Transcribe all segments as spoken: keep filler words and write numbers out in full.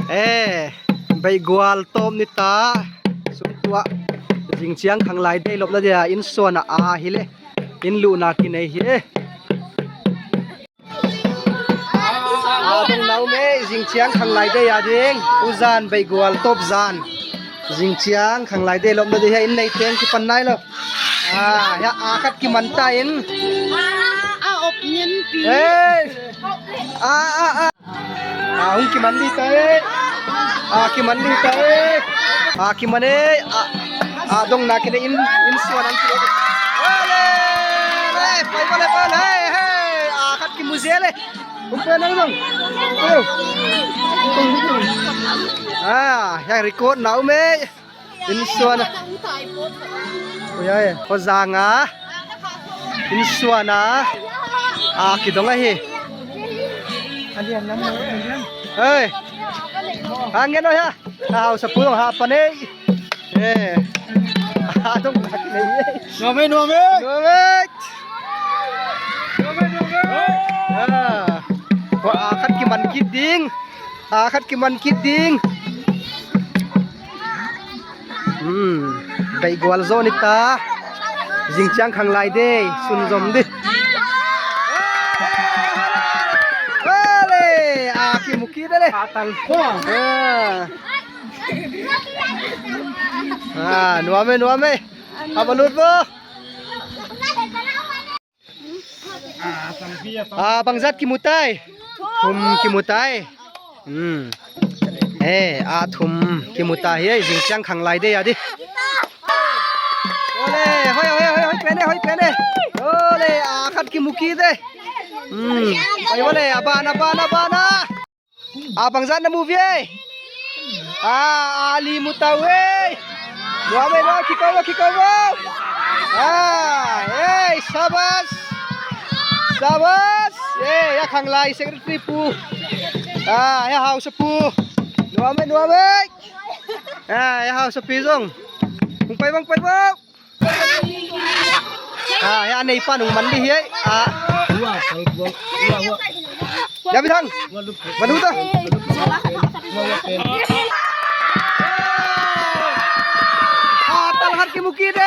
Eh, Beigual top ni ta. Sungtua. Jingchiang khanglai dei lopna dia insuan a ahile. In luna kinei hi. Adong nau me, jingchiang khanglai dei a ding. Ujan Beigual top jan. Jingchiang khanglai dei lopna dia in nei teng kipan nai lo. Ah, ya akhat kiman ta in. A op ngen pi. Eh. Ah, ah, ah. Ah, hung kiman di ta e. Ah, kiman di ta e. Ah, kiman e. Ah, ah, dong na kine in, insuan ang kine. Ole! Ole! Pai bole bole. Hey, hey. Ah, khat kimu jele. Hung pe na dong. Ayo. Ah, ya record na ume. Insuan a. Oi, ai, ko janga. Insuan a. A kidong ahi. Hey. Hangen o ya. Hausapu dong ha panei. Eh. Adong ha panei. Nuamei, nuamei. Nuamei. Nuamei, nuamei. Ah. Ko akhat kiman kit ding. Akhat kiman kit ding. Hmm. Beigual jo ni ta. Jingchiang khanglai dei. Sunjom di. Ale, a kimu kit dele. Atal po. Ah. Ah, nuamei, nuamei. Abalut bo. Ah, bangjat kimu tai. Thum kimu tai. Hmm. Eh, a thum kimu ta hi, jingchiang khanglai dei a di. Ole, hoi, hoi, hoi, hoi, pene, hoi, pene. Ole, akhat kimu kit e. Hmm. Hoi, ole, abana, abana, abana. A bangjat na mu ve. A, ali mu tau e. Nuamei, nuamei, kiko, kiko. A, ei, sabas. Sabas. Ei, ya khanglai secretary pu. A, ya hausapu. Nuamei, nuamei. A, ya hausapi jong. Hung pai bang, pai bang. Ah, ya nei pa nung man di hi ai. Ah. Hua, hua, hua, hua. Ya bi thang. Manu ta. Ah, tal hat kimu kit e.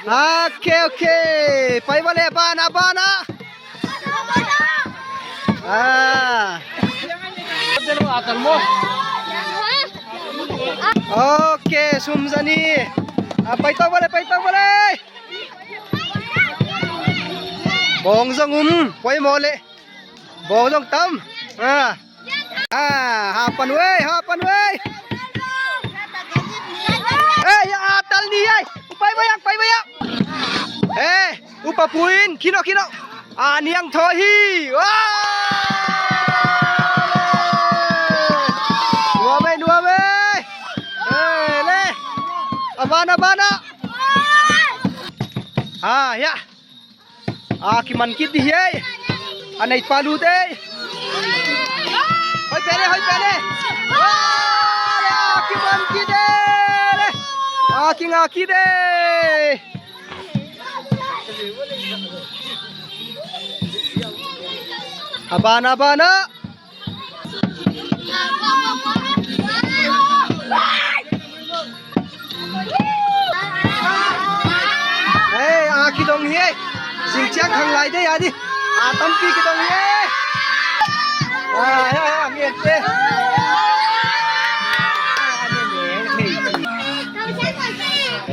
Okay, okay. Pai bole, bana, bana. Ah. Okay, sum jani. Ah, pai tau bole, pai tau bole. Bong jong um, poimo le. Bong jong tam. Ah. Ah, hapan uve, hapan uve. Eh, ya atal ni ai. Pai baya, pai baya. Eh. Upa puin, kino, kino. Ani ang tho hi. Wah! Nuamei, nuamei. Eh, le. Abana, abana. Ah, ya. Ah, kiman kit di hi. Anei palu te. Hoi pele, hoi pele. Ah, le, ah, kiman kit de. Ah, kinga kit de. Abana, abana. Hey, a kidong hi. Jingchiang khanglai dei a di. A tampi kidong hi. Ah, ya, ya, mi ente.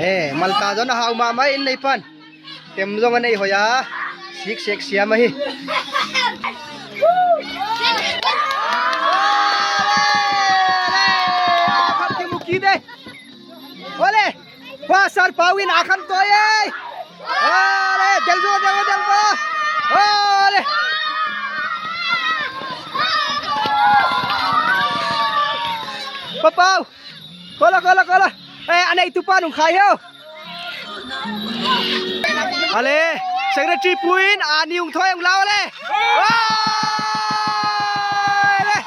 Eh, malta jong ahao mama in nei pan. Tem jong anei hoi a. Sik sek siam ahi. Khat kimu kit e. Ole. Pastor Pau in akhan toi e. Ole, del jo, del jo, del jo. Ole. Pa Pau. Kola, kola, kola. Eh, anei tupa nung khai ho. Ale, secretary puin, ani ung thoi ung lau le. Oi, le.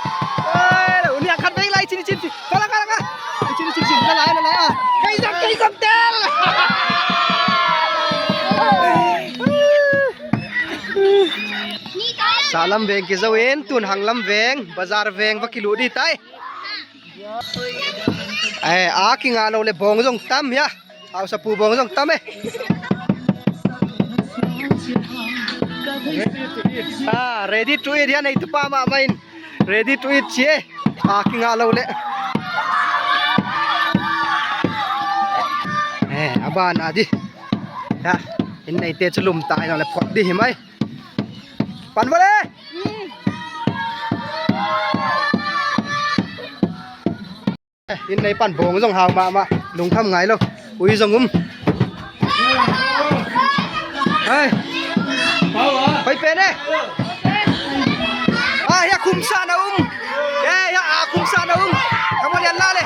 Oi, le. Uni akhat beng lai, chini, chini, chini. Kala, kala, kala. Chini, chini, chini. Kala, kala, kala. Kai jam, kai jam tel. Sa Alam veng kijou in, tun hang lam veng, bazar veng va kilut ding tai. Eh, a kinga lou le bong jong tam hia. Hausapu bong jong tam e. Ah, ready to eat hia, neitupa mama in. Ready to eat chi e. A kinga lou le. Eh, abana di. Ya, in neite chu lum ta in le phot ding hi mai. Pan vale. In nei pan bong jong hao mama, lungkham ngai lou. Ui jong um. Hai. Hoi pen e. Ah, hia khumsa na um. Eh, hia, ah, khumsa na um. Kamu lian la le.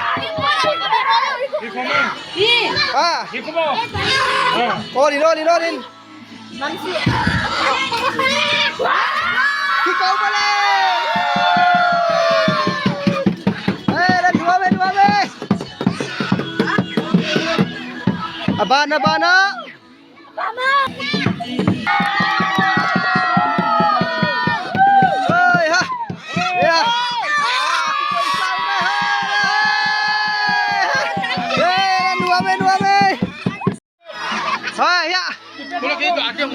Ah. Olin, olin, olin. Kiko bale. Eh, le dua me, dua me. Abana, abana. Oi, ha. Ya. Eh, le dua me, dua me. Ha, ya.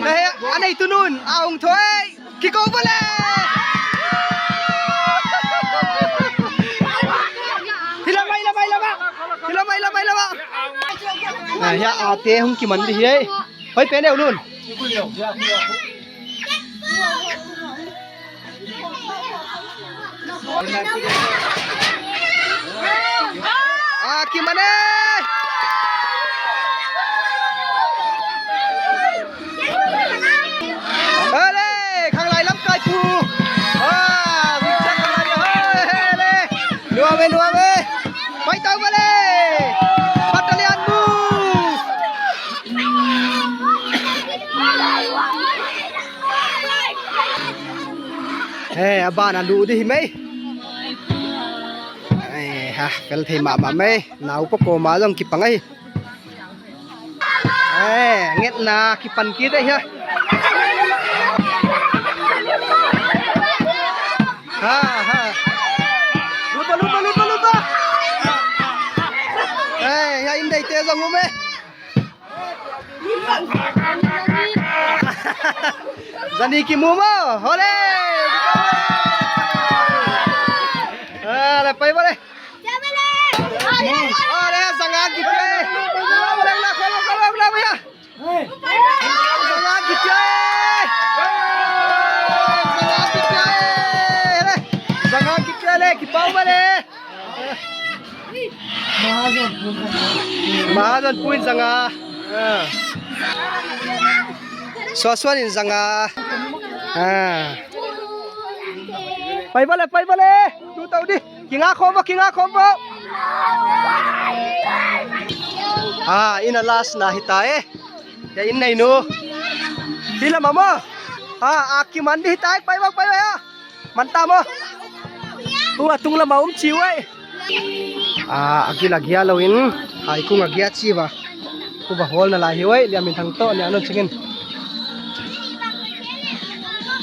Eh, ya. Anei tunun, aung thoi. Kiko bale. Hila mai, hila mai, hila mai. Hila mai, hila mai, hila mai. Ah, ya, ate hung kiman ding hi. Hoi pen e unun. Ah, kiman e. Ale, khanglai lamkai pu. Ah, wichat khanglai, ale. Nuam e, nuam e. Pai tau bale. Battalion move. Eh, abana lut ding hi mai. Eh, ha, fel thei mama mai. Nao pa koma jong kipang ahi. Eh, ngetna kipan kit e hia. Ha, ha. Lut ba, lut ba, lut ba, lut ba. Eh, hia in neite jong um e. Jani kimu mo, hole. Ah, le pai bale. Ole, janga kipia e. Janga kipia e. Janga kipia e. Janga kipia le, kipau bale. Mahajon pu in janga. Ah. Suasuan in janga. Ah. Pai bale, pai bale. Tu tau di. Kinga khom vo, kinga khom vo. Ah, in a last na hita e. Ya in nei nu. Hila mama. Ah, a kiman di hita e, pai vo, pai vo ya. Man ta mo. Tua tung lama um chi uai. Ah, agil agia lou in. Hai kung agia chi va. Kuva hol nalai hi uai. Lia min thang to, lia non chingin.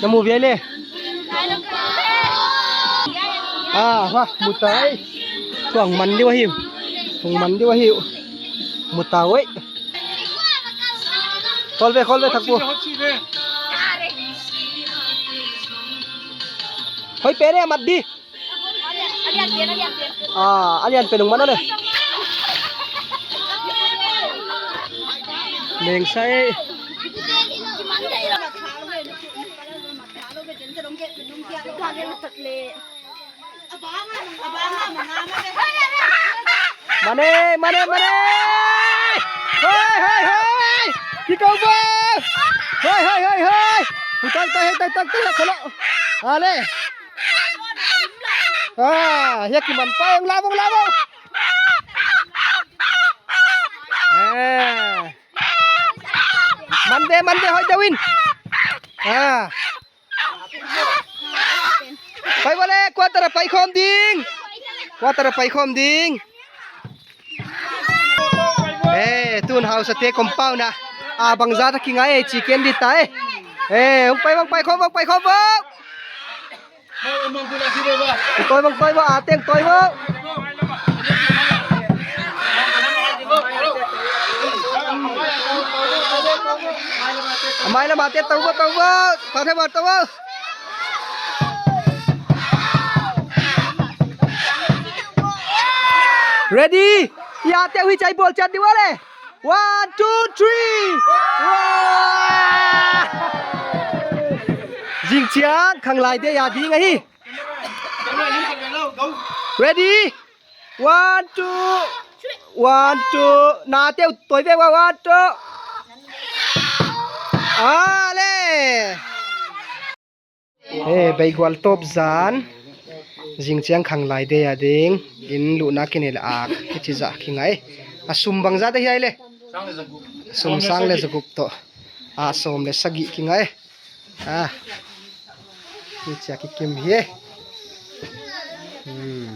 Namu via le. Ah, ha, mutai. Tuang man diu ahi. Tuang man diu ahi. Mutai uai. Khol ve, khol ve, thak pu. Hoi pe ne, mat di. Ah, alian pe nung man le. Meng sai. Mane, mane, mane! Hei, hei, hei! Kiko ba! Hei, hei, hei, hei! Hutang tai, hei, tai, tai, tai, kalo. Ale. Ah, ya kiman pa, ang labong, labong. Eh. Mande, mande, hoi, Dawin. Ah. Pai vale, quarter a pai khom ding. Quarter a pai khom ding. Eh, tun Hausate compound a. A bangza ta kingai e, chicken di ta e. Eh, hung pai, hung pai khom, hung pai khom, hung. Toi bang, toi bang, ateng toi bang. Amai la mate tau bang, tau bang. Pathe bang, tau bang. Ready? Ya te hui chai bol chan di wale. One, two, three. Wah! Jingchiang khanglai de ya ding ahi. Ready? One, two. One, two. Na teu toi ve wa, one, two. Ale. Eh, beigwal top jan. Jingchiang khanglai de ya ding. In luna kinel ak. Kichi ja kingai. Asum bang ja de hi ai le. Sum sang le jagup to. Asom le sagi kingai. Ah. Ni chia kikim hi. Hmm.